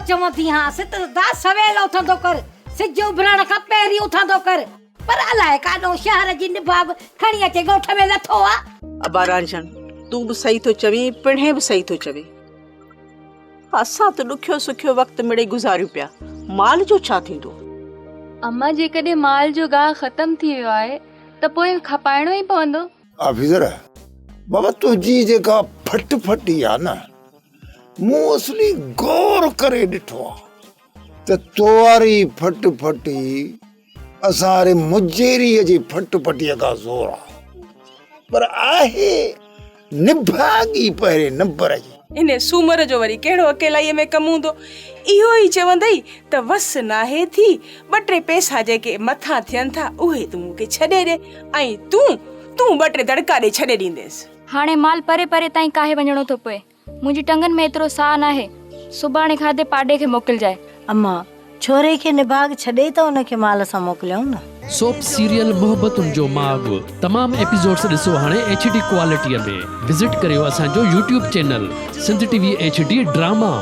چوندي هانس ته دا سويل اٿندو ڪر، سج اڀرڻ کان پهرين اٿندو ڪر، پر الائي ڪاڏهون شهر جي نڀاڳ کڻي اچي ڳوٺ ۾ لٿو آ. ابا رانجهڻ، تون به صحيح ٿو چوين، پڻهين به صحيح ٿو چوي. اسان ته ڏکيو سکيو وقت مڙئي گذاريون پيا، مال جو ڇا ٿيندو؟ اما جيڪڏهن مال جو گاهه ختم ٿي ويو آهي ته پوء کپائڻو ئي پوندو. آفيسر، بابا تنهنجي جيڪا ڦٽ ڦٽي آ نه، مون اصلي غور ڪري ڏٺو آ ته تو واري ڦٽ ڦٽي اسان واري مجيريء جي ڦٽ ڦٽيء کان زور آ، پر آهي نڀاڳي پهرين نمبر جي. انهيء سومر جو وري ڪهڙو اڪيلائيء ۾ ڪم هوندو؟ اهو ئي چوندئي ته وس ناهي ٿي، ٻه ٽي پئسا جيڪي مٿان ٿين ٿا، اهي تون مون کي ڇڏي ڏي ۽ تون، تون ٻه ٽي دڙڪا ڏئي ڇڏي ڏينديس. هاڻي مال پري پري تائين ڪاهي وڃڻو ٿو پوي. منهنجي ٽنگن ۾ ايترو ساهه ناهي. سڀاڻي کاڌي پاڏي کي موڪلجانء. اما، ڇوري کي نڀاڳ ڇڏي ته ان کي مال سان موڪليائون نه. سوپ سيريل محبتن جو ماڳ تمام ايپيسوڊس ڏسو هاڻي ايڇ ڊي ڪوالٽي ۾ وزٽ ڪريو اسان جو YouTube channel Sindh T V H D drama.